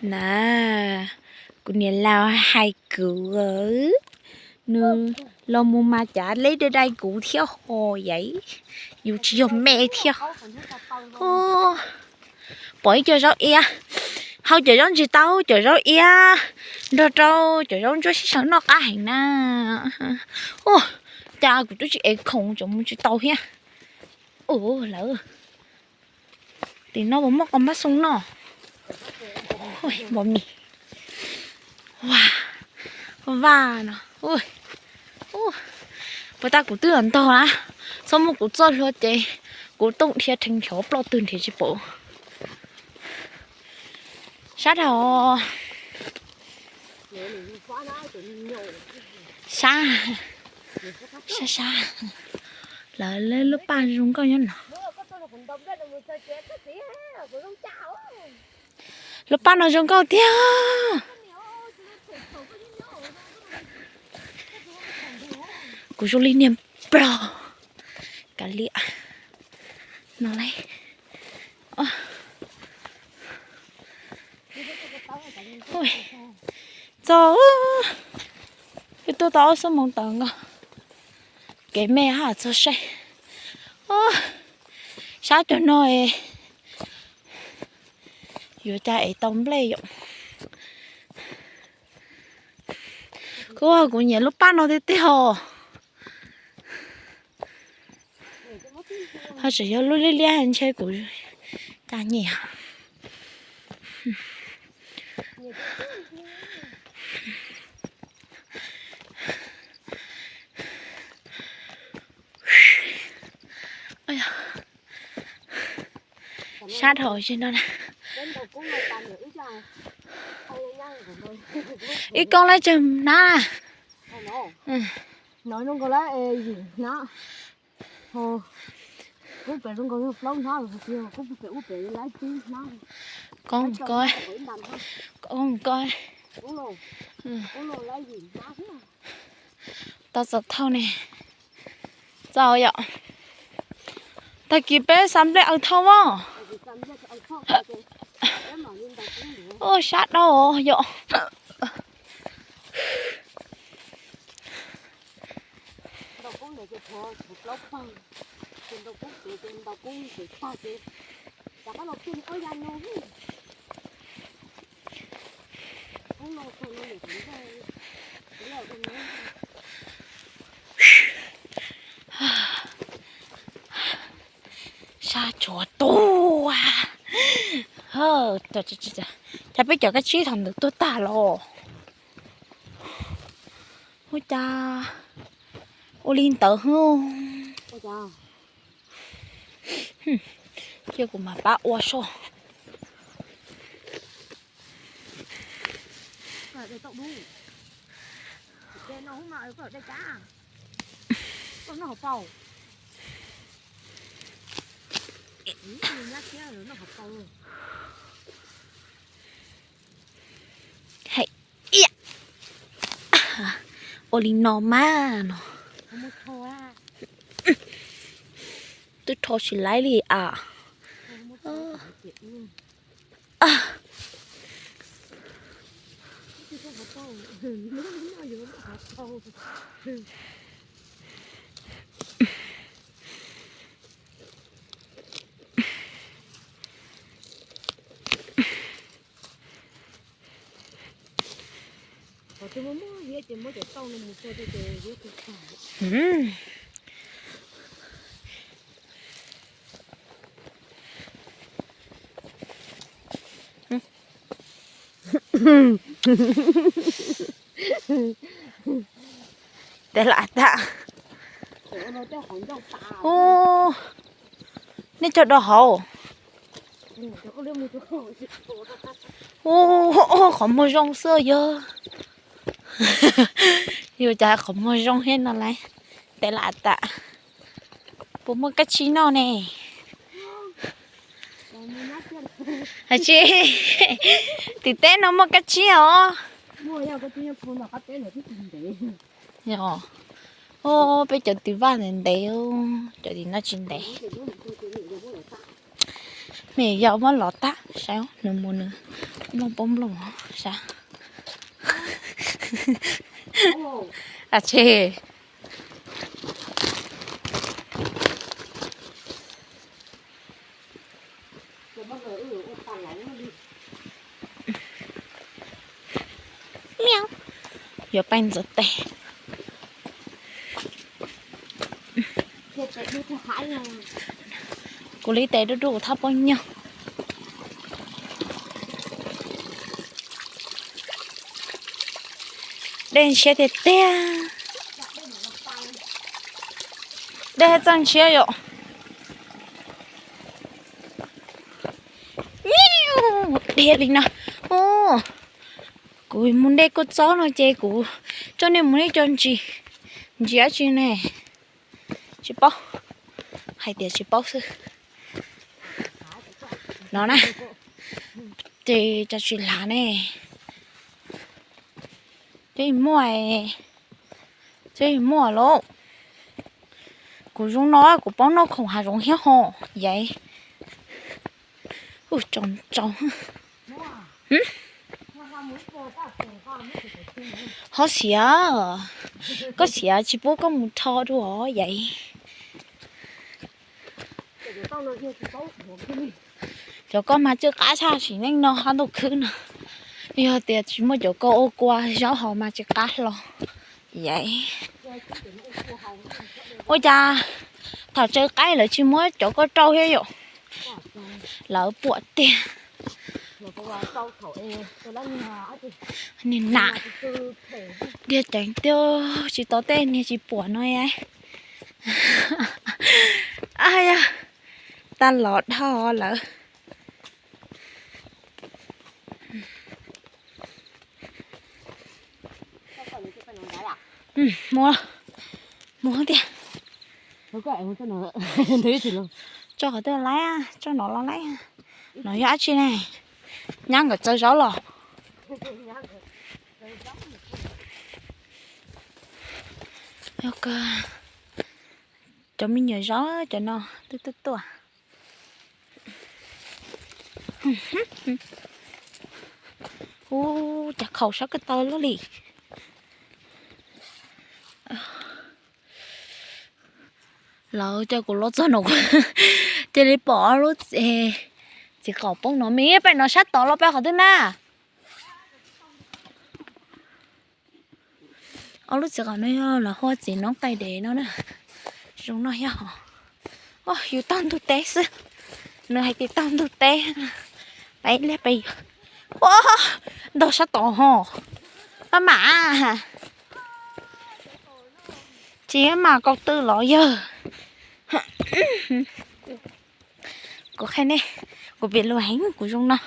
Na, kuv niam laus hais kuv, nws los mus mas cav leb dai dai kuv thiab ho yais, yus tsis yog me thiab. Pom ib co zaub iab, hau cov zaub ntsis tau cov zaub iab nrog rau cov zaub ntsuab sib sau noj qab heev na. Cas kuv twb tsis ev khoom cov mus tsis tau thiab. Ua lawm, tim no puas muaj qos mab xoo noj? Npom mis, vaj no, puas tas kuv twb ntog na, txhob muab kuv txoj hlua ces kuv tooj dhia rhees nrhiav ploj twg nrhiav tsis pom. Sab dhau. Sab, sab sab. Lawv lub paj zoo nkauj nyob no. Lub paj no zoo nkauj tiag. Kuv zoo li niag nplog kav liam no lauj. Txog, twb tuaj tau ob xuab moos tawm nkaus. Kev me haj txog saib. Sab cov no yuav cas ev tau nplej yom. Kuv, kuv nyiam lub paj no tiag tiag os. Ho tseem yog lub liab liab ntshe kuv cas nyiam. Sab dhau zim no na. Ib koob lab tseem na. Koob ko, koob ko. Tau txom thauj ne. Txaus yom. Tag kis peb xa nplej aws thauj mog. Sab dhau yom. Sab tshuav tuaj. Cas peb cov kab tsib thaum ntawd tuag tag los? Ua cas ua li ntawd? Cia kuv mam pab ua soj. Hais, ua li no mas no. Twb rho tsis laib li as. Tes lam tag. Ub, nej cog do hauv. Ub, qhov muag zoo xwb yog. Yus cas qhov muag zoo thiab no lauj. Tes lam tas. Puas muaj kab tsib noj ne? Hais tsis, tim teb no muaj kab tsib os. Yog, peb cov tim vaj ntev ntev, cov tim no tsis ntev. Me yau muab lov tag, saib nws mus nws nplooj poob nplooj sav. A tseg. Yuav peb ntxuav tes. Kuv li tes dub dub kuv thab pob nyuj. Dej ntshiab tiag tiag. Dej txawj ntshiab yom. Dhia li no. Kuv mus ntej kuj txob no ces kuv coj nej mus nej cov ntsis, ntsis dab tsi ne, tsis paub, hais tias tsis paub xwb. No na, ces cov tsis hlav ne, ces muaj, ces muaj lauj. Kuv zoo no kuv paub noj khoom hav zoov thiab ho, yaiv. Ub, tsaus tsaus. Ho xiav, koj xiav tsis pub koj mus rho dua os yaiv. Cov ko mas tsw qab tshaj sim neej no hab ntuj khwb no. Yog tias tsis muaj cov ko ua kua zaub hauv mas tsw qab hlo. Yaiv. Ua cas thaum tsw qaib lawv tsis muab cov ko rau thiab yom? Lawv puam tiag. Niag nam, diag ceev tiag, tsis tau tej niag tsis puam no. Yog, tag los dhau lawm. Mus, mus tiag. Tso qhov twg los laib, tso no los laib. No yog dab tsi ne? Nyab nkawd txawv zaub los? Cov me nyuam zaub cov no twb tuaj tuaj. Ub, cas khaus sab ko taw luaj li. Lawv coj kuv los txog no, cia li pom ob lub txiv qaum poob no, me pem no sab tod los pem qhov twg na? Ob lub txiv qaum no yog lawv hu ua txiv noob qaij dev no na. Zoo no yog, yus taug ntug teb xwb, nws hais tias taug ntug teb. Peb liag peb, ua, ntaug sab tod ho, maj mam, tsis maj mam kaum twm los yawg. Kuv qhia nej, kuv piav lus heev kuv zoo no.